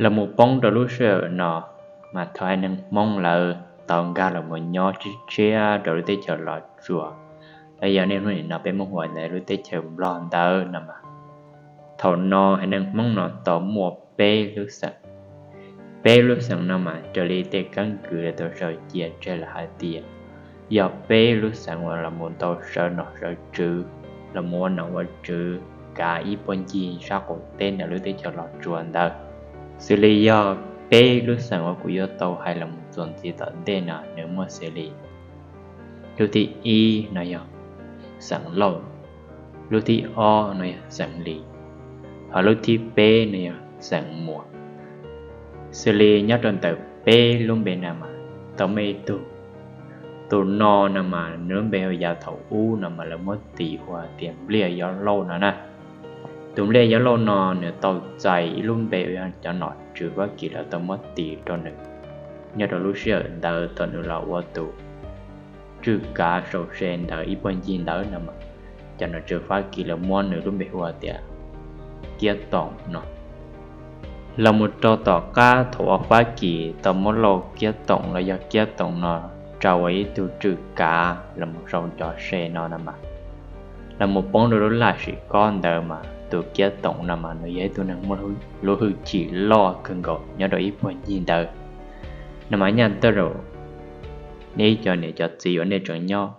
Los mus poob rau lub sij hawm no mas thaum haiv neeg Hmoob lawv tau nkag los mus nyob tshiab tshiab rau lub teb chaws Los Tsuas, los yog niaj hnub nim no peb muab hu ua ntawm lub teb chaws Nplog ntawd no mas, thaum no haiv neeg Hmoob no tau muaj peb lub xeem. Peb lub xeem no mas raws li tej keeb kwm lawv tau sau cia tseg lawm hais tias yog peb lub xeem uas los mus tau sawv nom sawv tswv, los mus ua nom ua tswv kav ib puag ncig sab qaum teb ntawm lub teb chaws Los Tsuas ntawd. Xws li yog peb lub xeem uas kuv yuav tau hais los mus txuas ntxiv tom ntej no nws muaj xws li: lub thib ib no yog xeem Lauj, lub thib ob no yog xeem Lis, hos lub thib peb no yog xeem Muas. Xws li nyob rau ntawm peb lub npe no mas tau muaj ib tug, tus no no mas nws lub npe hu yav thaum ub no mas lawv muab tis hu hais tias Npliaj Yob Lauj no na. Tus Npliaj Yob Lauj no nws tau txais ib lub npe uas yog cov nom tswv Fab Kis lawv tau muab tis rau nws nyob rau lub sij hawm ntawd thaum nws los ua tus tswj kav sau se ntawd ib puag ncig ntawd no mas, cov nom tswv Fab Kis lawv muab nws lub npe hu hais tias Kiab Toom no. Los mus rau tom qab thaum uas Fab Kis tau muab Lauj Kiab Toom los yog Kiab Toom no tsa ua ib tug tswj kav los mus sau cov se no no mas, los mus poob rau lub laj sim kob ntawd mas tus Kiab Toom no mas nws yog ib tug neeg muaj lub hwj chim loj kawg nkaus nyob rau ib puag ncig ntawd. No mas nyaj tawm rau nej ib cov niam cov txiv uas nej tseem nyob,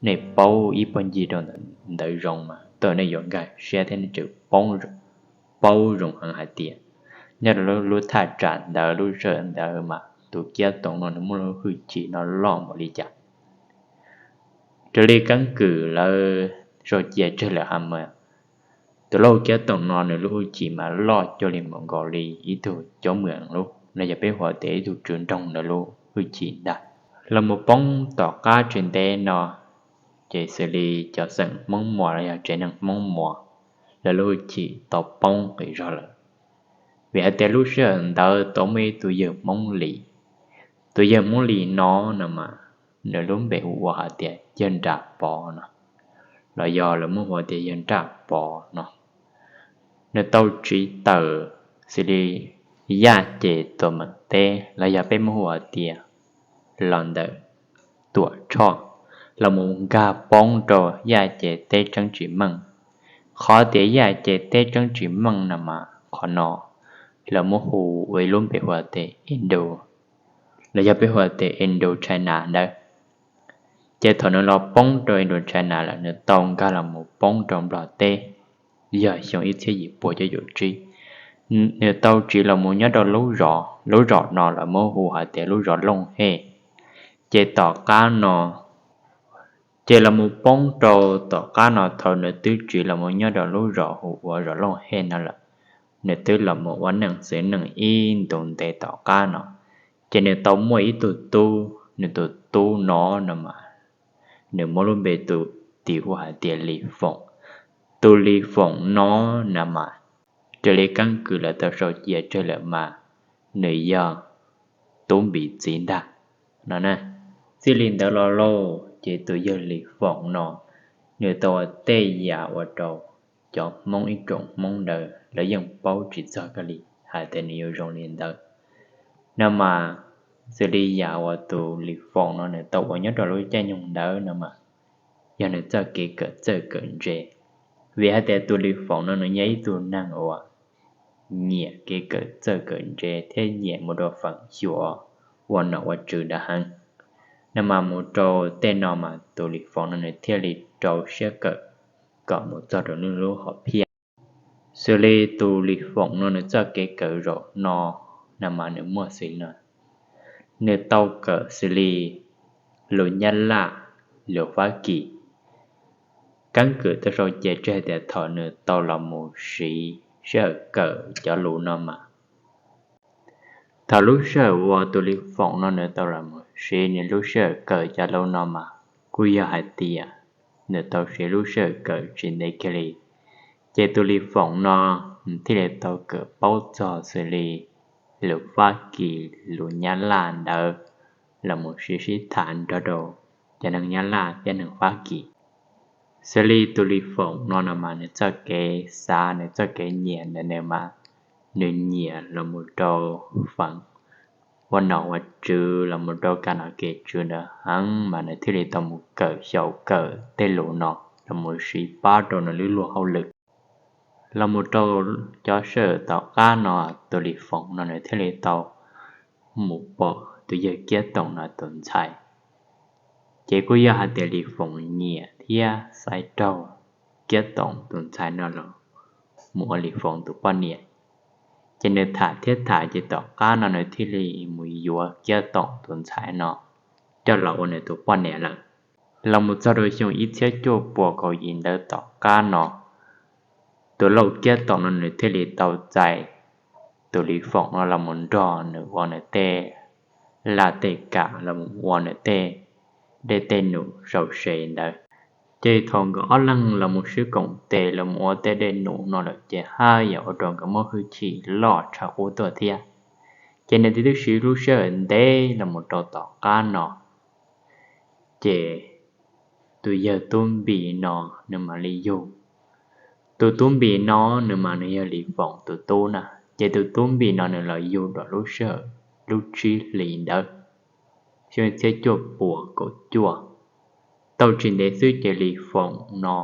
nej paub ib puag ncig rau ntawd zoo mas tawm nej yuav nkag siab thiab nej tseem paub zoo heev hais tias nyob rau lub thaj tsam ntawd lub sij hawm ntawd mas tus Kiab Toom no nws muaj lub hwj chim no loj npaum li cas. Raws li keeb kwm lawv sau cia tseg lawm hais mas, tus Lauj Kiab Toom no nws lub hwj chim mas loj cuag li mus nkaus li ib tug coob mem lub no yog peb hu tias ib tug tswv nroog ntawd lub hwj chim ntag. Los mus poob tom qab tsis ntev no, ces xws li cov xeem Hmoob Muas los yog tsev neeg Hmoob Muas, lawv lub hwj chim tau poob qis zog lawm. Vim hais tias lub sij hawm ntawd tau muaj ib tug yawg Hmoob Lis. Tus yawg Hmoob Lis no no mas nws lub npe hu ua hais tias yawg Nraj Pov no, los yog lawv muab hu tias yawg Nraj Pov no. Nws tau tsiv tawm xws li Yaj Ces Tuam Meem teb los yog peb muab hu tias los ntawm Tuam Tshoj, los mus nkag poob rau Yaj Ces teb Tseeb Tsis Meej. Qhov tias Yaj Ces teb Tseeb Tsis Meej no mas qhov no lawv muab hu ua ib lub npe hu tias Indo, los yog peb hu tias Indo China ntawd. Ces thaum nws los poob rau Indo China lawm nws tau nkag los mus poob rau Nplog teb, yog xyoo ib txhiab yim pua cuaj caum tsib. Nws tau tsiv los mus nyob rau lub zos, lub zos no lawv muab hu hais tias lub zos Looj Hej. Ces tom qab no, ces los mus poob rau tom qab no thaum nws twb tsiv los mus nyob rau lub zos hu ua zos Looj Hej no lawm, nws twb los mus ua neej txwv neej ib ntus ntev tom qab no, ces nws tau muaj ib tug tub, nws tus tub no no mas nws muab lub npe tis hu hais tias Lis Foom. Tus Lis Foom no no mas raws li keeb kwm lawv tau sau cia tseg lawm mas nws yog Tub Npis txiv ntag no na. Txij li ntawd los lauj ces tus yawg Lis Foom no nws tau ua tej yam ua rau cov Hmoob ib tsoom Hmoob ntawd lawv yeej paub tsis txog kawg li hais tias nws yuav zoo li ntawd. No mas xws li yam uas tus Lis Foom no nws tau ua nyob rau lub caij nyoog ntawd no mas yog nws txoj kev kawm txawj kawm ntse. Vim hais tias tus Lis Foom no nws yog ib tug neeg uas nyiam kev kawm txawj kawm ntse thiab nyiam mus rau feem xyuam ua nom ua tswv ntawd heev. No mas mus rau tej no mas tus Lis Foom no nws thiaj li rau siab kawm kom mus txog rau nws lub hom phiaj. Xws li tus Lis Foom no nws txoj kev kawm zaum no, no mas nws muaj xws li no, nws tau kawm xws li lus Nyab Laj, lus Fab Kis. Keeb kwm tau sau cia tseg tias thaum nws tau los mus siv sij hawm kawm cov lus no mas thaum lub sij hawm uas tus Lis Foom no nws tau los mus siv nws lub sij hawm kawm cov lus no mas kuj yog hais tias nws tau siv lub sij hawm kawm tsis ntev kiag li. Ces tus Lis Foom no nws thiaj li tau kawm paub txog xws li lus Fab Kis, lus Nyab Laj ntawd los mus siv sib tham nrog rau cov neeg Nyab Laj thiab neeg Fab Kis. Xws li tus Lis Foom no no mas nws txoj kev xav, nws txoj kev nyiam ntawm nws mas nws nyiam los mus rau feem ua nom ua tswv los mus rau kam nom kev tswv ntawd heev mas nws thiaj li tau mus kawm xyaum kawm tej lus no los mus siv pab rau nws lub luag hauj lwm. Los mus rau cov sij hawm tom qab no tus Lis Foom no nws thiaj li tau mus pom tus yawg Kiab Toom no tus ntxhais. Ces kuj yog hais tias Lis Foom nyiam thiab xaiv raug Kiab Toom tus ntxhais no los mus ua Lis Foom tus poj niam. Ces nws tham thiab tham ces tom qab no nws thiaj li mus yuav Kiab Toom tus ntxhais no coj los ua nws tus poj niam lawm. Los mus txog rau xyoo ib txhiab cuaj puas kaum yim ntawd tom qab no, tus Lauj Kiab Toom no nws thiaj li tau txais tus Lis Foom no los mus nrog nws ua nws tej laj tej kam los mus ua nws tej dej tej num sau se ntawd. Ces thaum nkawd ob leeg los mus sib koom tes los mus ua tej dej num no lawm ces haj yam ua rau nkawd muaj hwj chim loj tshaj qub tuaj thiab. Ces nws twb siv lub sij hawm ntev los mus rau tom qab no ces tus yawg Tub Npis no nws mam li yug. Tus Tub Npis no nws mas nws yog Lis Foom tus tub na, ces tus Tub Npis no nws los yug rau lub sij hawm lub tsib hlis ntawd, xyoo ib txhiab cuaj puas kaum cuaj. Tau tsis ntev xwb ces Lis Foom no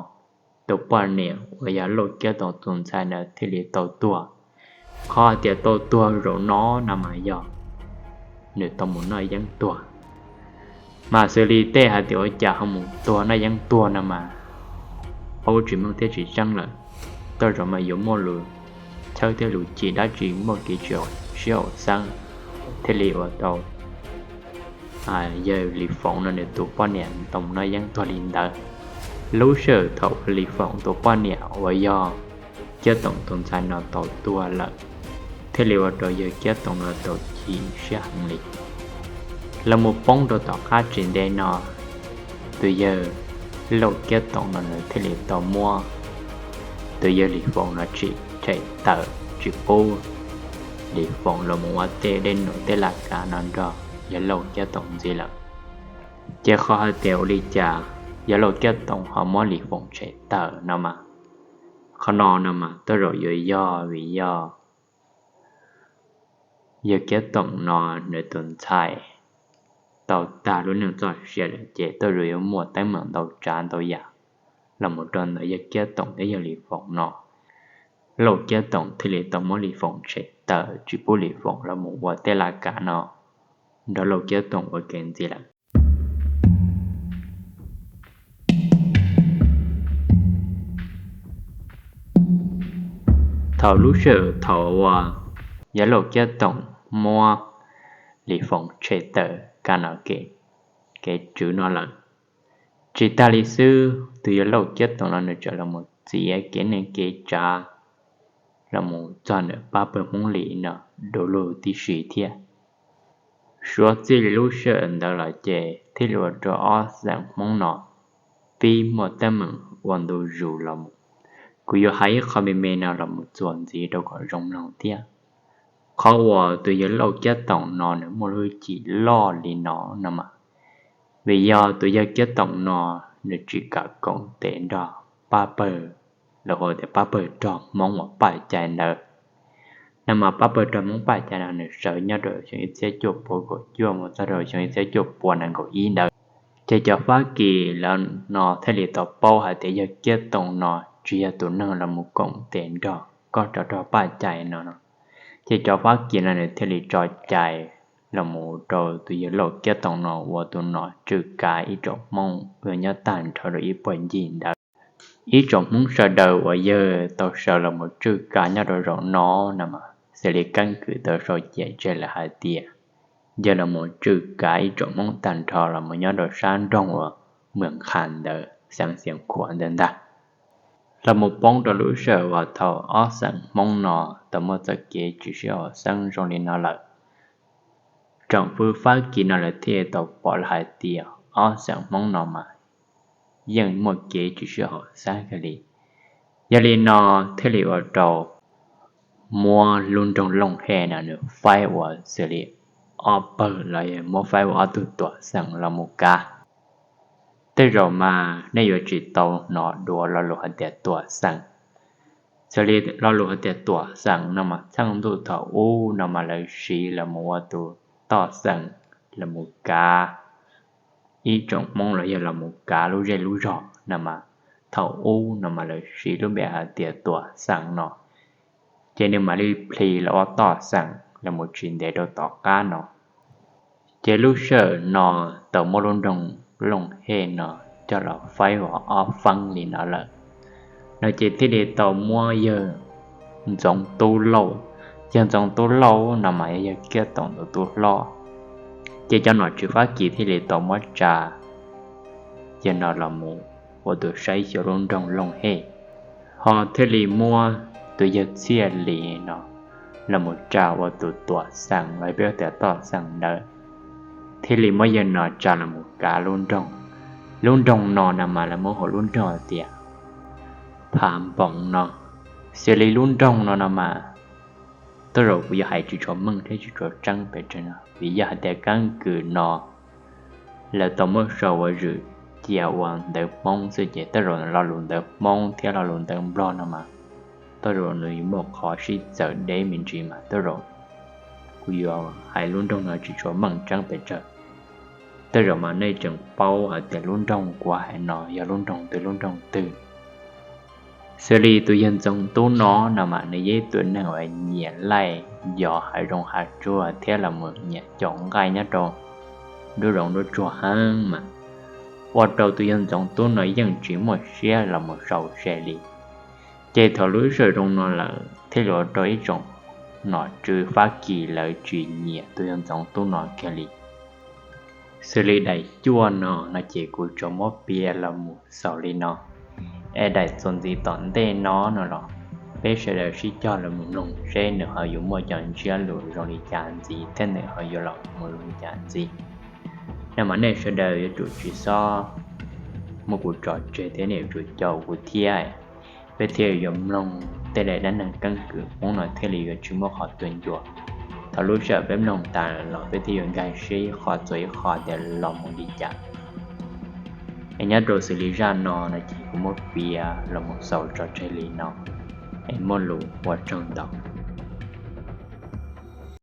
tus poj niam uas yog Lauj Kiab Toom tus ntxhais ntawd thiaj li tau tuag. Qhov hais tias tau tuag zaum no no mas yog nws tau mus noj yeeb tuag. Mas xws li tej hais tias ua cas ho mus tuag noj yeeb tuag no mas paub tsis meej thiab tsis tseeb lawm. Tej zaum mas yuav muaj lus chawb thiab lus chim dab tsi muaj kev tsis sib haum xeeb thiaj li ua tau yawg Lis Foom no nws tus poj niam tau mus noj yeeb tuag li ntawd. Lub sij hawm thaum uas Lis Foom tus poj niam uas yog Kiab Toom tus ntxhais no tau tuag lawm, thiaj li ua rau yawg Kiab Toom no tau chim siab heev li. Los mus poob rau tom qab tsis ntev no, tus yawg Lauj Kiab Toom no nws thiaj li tau muab tus yawg Lis Foom no tsim tshem tawm tsis pub Lis Foom los mus ua tej dej num tej laj kam no nrog yawg Lauj Kiab Toom ntxiv lawm. Ces qhov hais tias ua li cas yawg Lauj Kiab Toom ho muab Lis Foom tshem tawm no mas, qhov no no mas tej zaum yuav yog vim yog yawg Kiab Toom no nws tus ntxhais tau tag lub neej txoj sia lawm ces tej zaum yuav muaj teeb meem ntau tsav ntau yam los mus rau ntawm yawg Kiab Toom thiab yawg Lis Foom no. Lauj Kiab Toom thiaj li tau muab Lis Foom tshem tawm tsis pub Lis Foom los mus ua tej laj kam no nrog Lauj Kiab Toom ua ke ntxiv lawm. Thaum lub sij hawm thaum uas yawg Lauj Kiab Toom muab Lis Foom tshem tawm kam nom kev tswv no lawm, tsis tag li xwb tus yawg Lauj Kiab Toom no nws tseem los mus txiav kev neej kev tsav los mus txog ntawm pab pawg Hmoob Lis no du lug tib si thiab. Suav txij li lub sij hawm ntawd los ces thiaj li ua rau ob xeem Hmoob no pib muaj teeb meem ua ntu zus los mus. Kuv yuav hais ib qho me me no los mus txuas ntxiv rau kom zoo mloog thiab. Qhov uas tus yawg Lauj Kiab Toom no nws muaj lub hwj chim loj li no no mas, vim yog tus yawg Kiab Toom no nws tsis kam koom tes nrog pab pawg, los hu tias pab pawg rog Hmoob uas paj cai ntawd. No mas pab pawg rog Hmoob paj cai no nws sawv nyob rau xyoo ib txhiab cuaj puas kaum cuaj mus txog rau xyoo ib txhiab cuaj puas nees nkaum ib ntawd. Ces cov Fab Kis lawv no thiaj li tau paub hais tias yawg Kiab Toom no tsis yog tus neeg los mus koom tes nrog kob rog rog paj cai no no. Ces cov Fab Kis no nws thiaj li tso cai los mus rau tus yawg Lauj Kiab Toom no ua tus nom tswj kav ib tsoom Hmoob uas nyob tag nrho rau ib puag ncig ntawd. Ib tsoom Hmoob sawv daws uas yawg tau sawv los mus tswj kav nyob rau zaum no no mas xws li keeb kwm tau sau ciam tseg lawm hais tias yawg los mus tswj kav ib tsoom Hmoob tag nrho los mus nyob rau sab nroog uas Mws Qhas ntawd xeev Xiav Khuam ntawd ntag. Los mus poob rau lub sij hawm uas thaum ob xeem Hmoob no tau muaj txoj kev tsis sib haum xeeb zoo li no lawm, tsoom fwv Fab Kis no lawv thiaj tau pom lawm hais tias ob xeem Hmoob no mas yeej muaj kev tsis sib haum xeeb kawg li. Yog li no thiaj li ua rau muab lub nroog Looj Hej no nws faib ua xws li ob pawg los yog muab faib ua ob tug tuam xeem los mus kav. Tej zaum mas nej yuav tsis tau hnov dua lo lus hais tias tuam xeem. Xws li lo lus hais tias tuam xeem no mas txheej ntuj thaum ub no mas lawv siv los mus ua tus toj xeem, los mus kav ib tsoom Hmoob los yog los mus kav lub zej lub zog no mas thaum ub no mas lawv siv lub npe hais tias tuam xeem no. Ces nws mam li plis los ua toj xeem los mus tsis ntev rau tom qab no. Ces lub sij hawm no tau muab lub nroog Looj Hej no coj los faib ua ob feeb li no lawm no ces thiaj li tau muab yawg Ntxoov Tub Lauj, yawg Ntxoov Tub Lauj no mas yog yawg Kiab Toom tus tub hlob. Ces cov nom tswv Fab Kis thiaj li tau muab tsa yawg no los mus ua tus saib xyuas lub nroog Looj Hej, ho thiaj li muab tus yawg Txhiaj Lis no los mus tsa ua tus tuam xeem los peb tias toj xeem ntawd, thiaj li muab yawg no tsa los mus kav lub nroog. Lub nroog no no mas lawv muab hu lub nroog hais tias Phav Npoov no. Xws li lub nroog no no mas tej zaum kuv yuav hais tsis tshua meej thiab tsis tshua tseeb pes tsawg no vim yog hais tias keeb kwm no lawv tau muab sau ua zwm cia ua ntawv Hmoob xwb ces tej zaum lo lus ntawv Hmoob thiab lo lus ntawv Nplog no mas tej zaum nws yuav muaj qhov sib txawv deb me ntsis mas tej zaum kuv yuav hais lub nroog no tsis tshua meej tseeb pes tsawg. Tej zaum mas nej tseem paub hais tias lub nroog kuv hais no yog lub nroog twg lub nroog twg. Xws li tus yawg Ntxoov Tub no no mas nws yog ib tug neeg uas nyiam laij yos hav zoov hav tsuag thiab los mus nyiam caum nqaij nyob rau nruab zoov nruab tsuag heev mas ua rau tus yawg Ntxoov Tub no yeej tsis muaj siab los mus sau se li. Ces thaum lub sij hawm zoo no lawm thiaj li ua rau ib tsoom nom tswv Fab Kis lawv tsis nyiam tus yawg Ntxoov Tub no kiag li. Xws li daim cuaj no no ces kuv tsuas muab piav los mus xaus li no. Es daim txuas ntxiv tom ntej no no los peb sawv daws sib cog los mus mloog seb nws ho yuav muaj cov ntsiab lus zoo li cas ntxiv thiab nws ho yuav los mus zoo li cas ntxiv. No mas nej sawv daws yuav tsum tsis xob muab kuv tso tseg thiab nej yuav tsum caum kuv thiab, peb thiaj yuav mloog tej daim dab neeg keeb kwm Hmoob no thiaj li yuav tsis muaj qhov tu ncua. Thaum lub sij hawm peb mloog tas los peb thiaj yuav nkag siab ib qho txuas ib qho tias los mus li cas. Es nyob rau xws li zaj no no ces kuv muab piav los mus xaus tso tseg li no. Es muaj lus ua tsaug ntau.